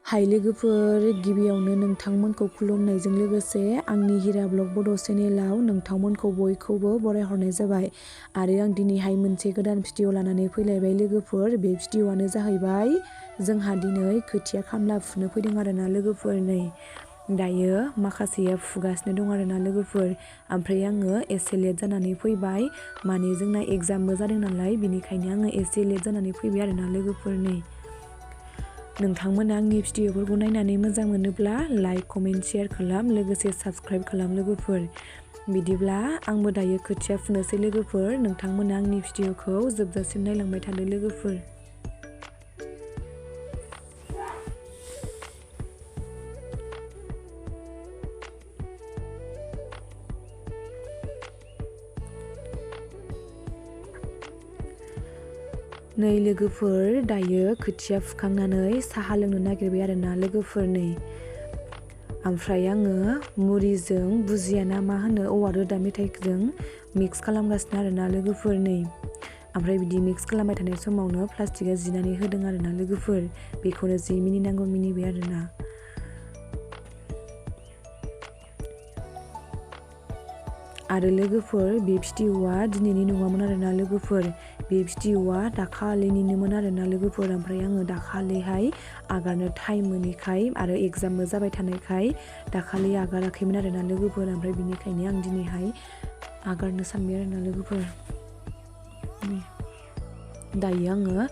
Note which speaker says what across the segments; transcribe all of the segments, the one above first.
Speaker 1: हाय लोगोफोर, गिबियावनो नोंथांमोनखौ खुलुमनायजों लोगोसे आंनि हिरा ब्लग बड' चेनेलाव नोंथांमोनखौ बयखौबो बरायहरनाय जाबाय। आरो आं दिनैहाय मोनसे गोदान भिडिअ लानानै फैलायबाय लोगोफोर। बे भिडिअआनो जाहैबाय जोंहा दिनै खोथिया खामला फुनो फैदों आरोना लोगोफोर। नै दायो माखासेया फुगासिनो दं आरोना लोगोफोर। ओमफ्राय आङो एसे लेट जानानै फैबाय, माने जोंना एग्जामबो जादों नालाय, बिनिखायनो आङो एसे लेट जानानै फैबाय आरोना लोगोफोर। नै नोंथांमोना आंनि भिडिअफोरखौ नायनानै मोजां मोनोब्ला लाइक, कमेन्ट, शेयार खालाम, लोगोसे साबस्क्राइब खालाम लोगोफोर। बिदिब्ला आंबो दायो खोथिया फुनोसै लोगोफोर। नोंथांमोना आंनि भिडिअखौ जोबजासिम नायलांबाय थादो लोगोफोर। नै लोगोफोर, दायो खोथिया फुखांनानै साहा लोंनो नागिरबाय आरोना लोगोफोर। नै ओमफ्राय आङो मुरिजों बुजिया ना मा होनो, औवा रोदा मेथाइजों मिक्स खालामगासिनो आरोना लोगोफोर। नै ओमफ्राय बिदि मिक्स खालामबाय थानाय समावनो प्लास्टिकआ जिनानै होदों आरोना लोगोफोर। बेखौनो जि मिनिनांगौ मिनिबाय आरोना। आरो लोगोफोर, बे भिडिअआ दिनैनि नङामोन आरोना लोगोफोर। बे भिडिअआ दाखालिनिनोमोन आरोना लोगोफोर। ओमफ्राय आङो दाखालिहाय आगारनो टाइम मोनैखाय आरो एग्जामबो जाबाय थानायखाय दाखालि आगाराखैमोन आरोना लोगोफोर। ओमफ्राय बिनिखायनो आं दिनैहाय आगारनो सानबाय आरोना लोगोफोर। दायो आङो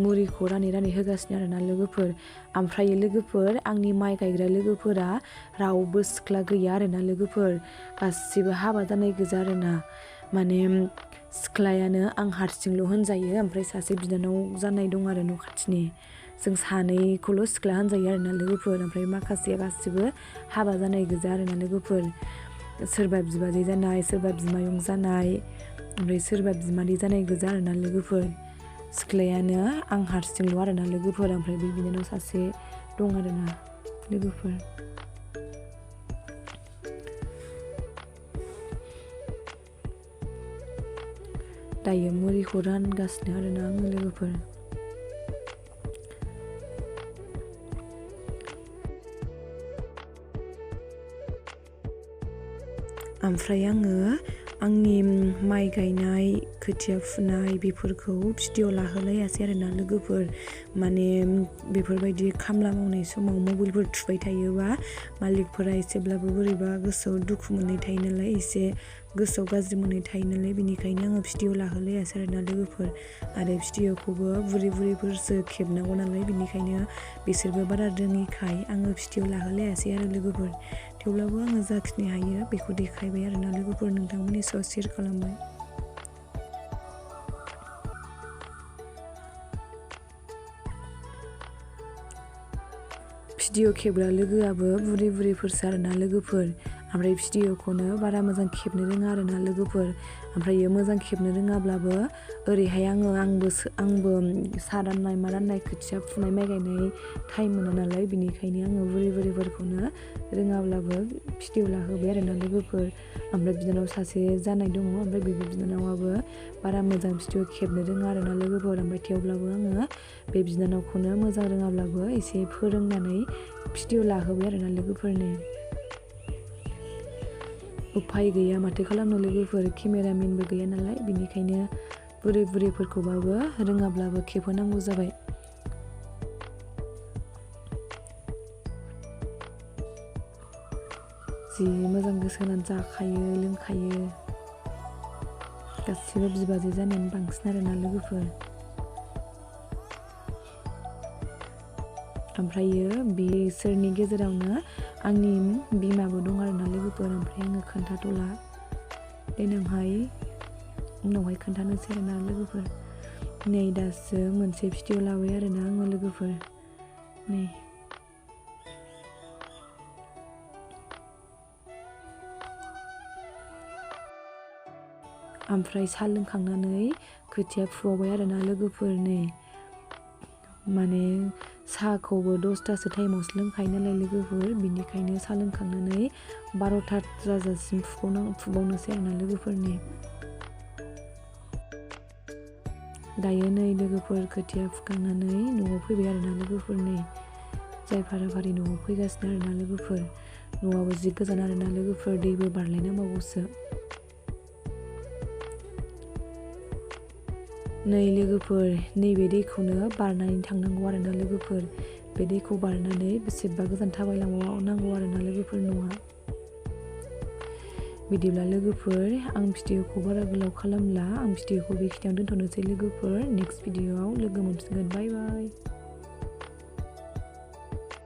Speaker 1: मुरिखौ रानै रानै होगासिनो आरोना लोगोफोर। ओमफ्राय लोगोफोर, आंनि माइ गायग्रा लोगोफोरा रावबो सिख्ला गैया आरोना लोगोफोर। गासिबो हाबा जानाय गोजा आरोना। माने सिख्लायानो आं हारसिंल' होनजायो। ओमफ्राय सासे बिनानाव जानाय दं आरो न' खाथिनि। जों सानैखौल' सिख्ला होनजायो आरोना लोगोफोर। ओमफ्राय माखासेया गासिबो हाबा जानाय गोजा आरोना लोगोफोर। सोरबा बिबाजै जानाय, सोरबा बिमायं जानाय, ओमफ्राय सोरबा बिमादै जानाय गोजा आरोना लोगोफोर। सिख्लायानो आं हारसिंल' आरोना लोगोफोर। ओमफ्राय बे बिनानाव सासे दं आरोना लोगोफोर। दायो मुरिखौ रानगासिनो आरोना आङो लोगोफोर। ओमफ्राय आङो आंनि माइ गायनाय, खोथिया फुनाय बेफोरखौ भिडिअ लाहोलायासै आरोना लोगोफोर। माने बेफोरबायदि खामला मावनाय समाव मबाइलफोर थुबाय थायोबा मालिकफोरा एसेब्लाबो बोरैबा गोसोआव दुखु मोननाय थायो नालाय, एसे गोसोआव गाज्रि मोननाय थायो नालाय, बेनिखायनो आङो भिडिअ लाहोलायासै आरोना लोगोफोर। आरो भिडिअखौबो बुरै बुरैफोरसो खेबनांगौ नालाय, बेनिखायनो बिसोरबो बारा रोङिखाय आङो भिडिअ लाहोलायासै आरो लोगोफोर। थेवब्लाबो आङो जाखिनि हायो बेखौ देखायबाय आरोना लोगोफोर, नोंथांमोननि सायाव शेयार खालामबाय। भिडिअ खेबग्रा लोगोआबो बुरै बुरैफोरसो आरोना लोगोफोर। ओमफ्राय भिडिअखौनो बारा मोजां खेबनो रोङा आरोना लोगोफोर। ओमफ्रायो मोजां खेबनो रोङाब्लाबो ओरैहाय आंबो सा राननाय मा राननाय खोथिया फुनाय माइ गायनाय टाइम मोना नालाय, बिनिखायनो आङो बुरै बुरैफोरखौनो रोङाब्लाबो भिडिअ लाहोबाय आरोना लोगोफोर। ओमफ्राय बिनानाव सासे जानाय दङ, ओमफ्राय बे बिनानावाबो बारा मोजां भिडिअ खेबनो रोङा आरोना लोगोफोर। ओमफ्राय थेवब्लाबो आङो बे बिनानावखौनो मोजां रोङाब्लाबो एसे फोरोंनानै भिडिअ लाहोबाय आरोना लोगोफोरनो। उफाय गैया माथो खालामनो लोगोफोर, केमेरामेनबो गैया नालाय, बिनिखायनो बुरै बुरैफोरखौबाबो रोङाब्लाबो खेबहोनांगौ जाबाय। जि मोजां गोसो होनानै जाखायो लोंखायो। गासिबो बिबाजै जानायानो बांसिन आरोना लोगोफोर। ओमफ्रायो बिसोरनि गेजेरावनो आंनि बिमाबो दं आरोना लोगोफोर। ओमफ्राय आङो खोन्थाथ'ला, देनांहाय उनावहाय खोन्थानोसै आरोना लोगोफोर। नै दासो मोनसे भिडिअ लाबाय आरोना आङो लोगोफोर। नै ओमफ्राय साहा लोंखांनानै खोथिया फुबावबाय आरोना लोगोफोर। नै माने साहाखौबो 10थासो टाइमावसो लोंखायो नालाय लोगोफोर, बिनिखायनो साहा लोंखांनानै 12था जाजासिम फुबावनोसै आरोना लोगोफोरनि। दायो नै लोगोफोर खोथिया फुखांनानै न'आव फैबाय आरोना लोगोफोर। नै जाय फारा फारि न'आव फैगासिनो आरोना लोगोफोर। न'आबो जि गोजान आरोना लोगोफोर, दैबो बारलायनांबावगौसो। नै लोगोफोर, नैबे दैखौनो बारनानै थांनांगौ आरोना लोगोफोर। बे दैखौ बारनानै बेसेबा गोजान थाबायलांनांगौ आरोना लोगोफोर न'आ। बिदिब्ला लोगोफोर, आं भिडिअखौ बारा गोलाव खालामला, आं भिडिअखौ बेखिनियावनो दोनथ'नोसै लोगोफोर। नेक्स्ट भिडिअआव लोगो मोनफिनगोन। बाय बाय।